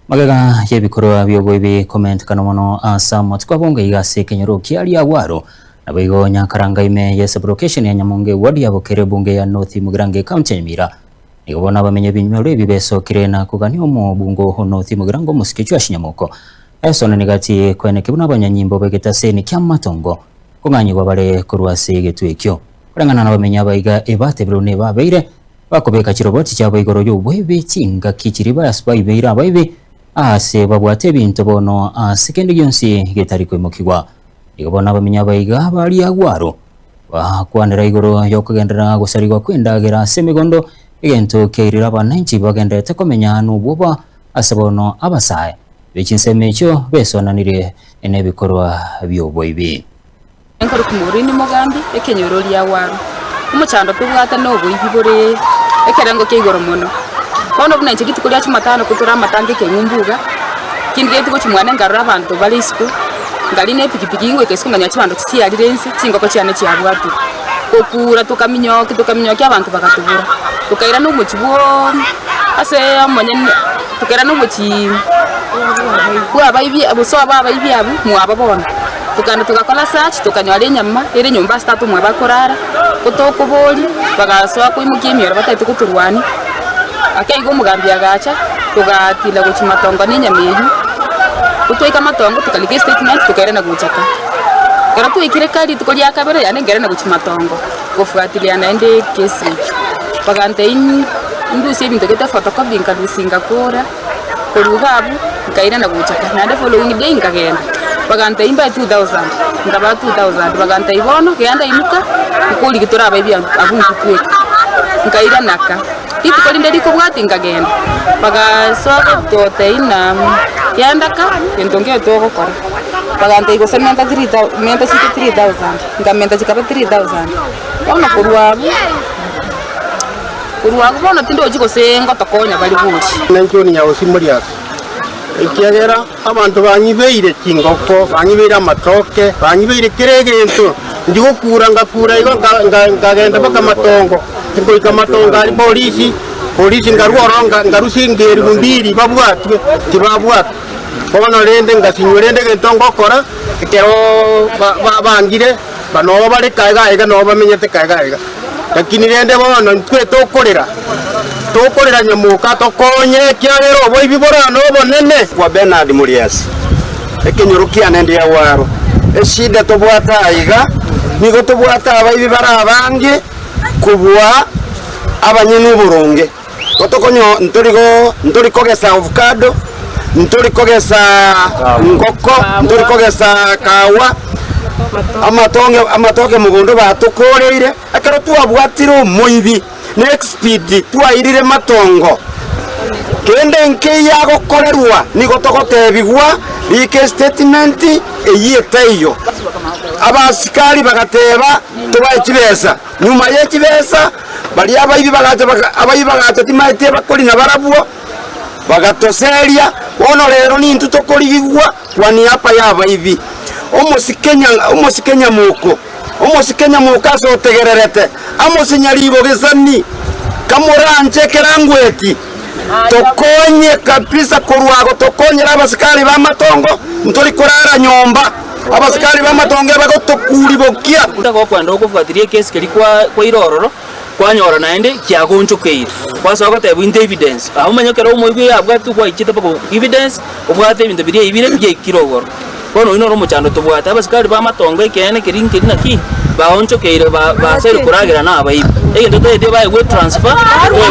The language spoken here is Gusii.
Magega y'ebikorwa bi'oboibi komentekana mono ase amatuko abonge iga ase ekenyoro kia Riagwaro, naboigo Nyakaranga ime ye sublocation ya Nyamongo eward ya Bokere ebunge ya North Mugirango ecounty ya Nyamira. Nigo bono abamenyi b'ebinyoro ebi besokire na kogania omobungo o North Mugirango omosike Joash Nyamoko. Esonani gati koeneke buna abanyanyimbo b'egetaseni ki'amatongo kong'anyigwa bare korwa ase egetwe ekio. Koreng'ana nabamenyi aba iga ebatebirwe buna ebabeire Bakobeka chiroboti chiabo igoro y'oboibi chingaki chiria baibeire abaibi, aase babwate ebinto bono ase kende gionsi getari koimokigwa. Nigo bono abamenyi abaiga ba riagwaro bakwanera igoro y'okogenderera gosarigwa kw'endagera ase emegondo, egento kiairire abananchi bagendererete komenya nobwoba ase bono abasae be chinsemo echio besoananirie nebikorwa bi'oboibi. Enkorokwa Maureen Mogambi, ekenyoro riagwaro. Omochando tobwate noboibi bore ekerengo kia igoro mono. Bono buna inche rituko ria jumatano kotore amatanga ekeng'umbu iga, kindigetie gochia mwane nkarora abanto bare isiko, nkarina epikipiki ngoika isiko nkanyora chibando chiarire inse, chingoko chiane chiabwatirwe. Gokura tokaminyokia tokaminyokia abanto bagatobora, tokairana omochie bwooo ase omonyene tokairana omochie bw'abaibi gose obw'abaibi abwo mwabo bono. Tokagenda togakora search, tokanyora enyama ere nyomba ase tata omwabo akorara, ko tokoboria, bagasoa koimokia emioro batagete gotorwania, ake igo omogambi agacha, togatinda gochia matongo na enyama eywo, ko twaika matongo tokarika estatement tokairana gocha ka. Ekero twaikire ka rituko ria kabere yaani nkairana gochia matongo, gofuatilia naende ekesi eywo. Bagantebia ndusie ebinto gete photocopy nkarusia ngakora. Korwa iga abwo nkairana gocha ka, naende following day nkagenda, bagantebia mbae 2000, nkabaa 2000, bagantebia bono genda inuka, nkorigia torabae abwo intwe tweka. Nkairana ka, rituko rinde rikobwatia nkagenda, bagasoa gototebia ng'a genda ka, gento nkeiyo togokora. Bagantebia gose menta three thou menta chike 3000, nkamenta chikaba 3000. Bono korwa abwo. Korwa agwo bono tindochi gose ngotokonya bare bori. Ninche Nyagosi Moriasi, ekiagera abanto banyibeire chingoko, banyibeire amatoke, banyibeire kera egento, ndigokura ngakura igo nkagenda mpaka matongo, ngoika matongo aria polisi, polisi nkarwa ororo nkarusia engeri mbiri babwatwe, tibabwatwa. Bono rende ngasinywa rende egento ngokora, ekero bangire, nabo bare kaega aiga nabo bamenyete kaega aiga. Lakini rende bono intwe tokorera, tokorera nyamoka atokonye, ekiagera oboibi borane obonene. Kwa Bernard Muriasi, ekenyoro kiane ndiagwaro. Eshida tobwate aiga, nigo tobwate abaibi bare abange kobua abanyene oboronge. Gotokonyo ntori go ntori kogesa ovacado, ntori kogesa ngoko, ntori kogesa kawa, amatonge amatoke mogondo batokoreire, ekero twabwatire omoibi na expeed twairire matongo, kende nkeiyo agokorerwa nigo togotebigwa rika estatement eyio etaiyo. Abasikari bagateba tobae chibesa. Nyuma ye chibesa, baria abaibi bagacha abaibi bagacha timaeti ebakori nabarabwo, bagatoseria, bono rero nintwe tokorigigwa kwa niaba y'abaibi. Omosike omosike nyamoko, omosike nyamoko ase otegererete, amose nyaribo gesani, kamoranche ekerangweti, tokonye kabisa korwa ago tokonyere abasikari b'amatongo, ntori korara nyomba. Abasikari b'amatongo ebagotokuribokia. Buna gokwenda ogofuatiria ekesi keria kwa kwaira ororo, kwanyora naende kiagonchokeire. Kwasoa gotebwa into evidence. Aa omanye ekero omoigwa yabwatwe gwaichete mpaka evidence, obwate ebinto biria eibire biaikire igoro. Bono oyio noro omochando tobwate. Abasikari b'amatongo ekeene keria nkeri naki, baonchokeire ba basoire koragera na abaibi. Egento totaete baegwe etransfer, toegwe.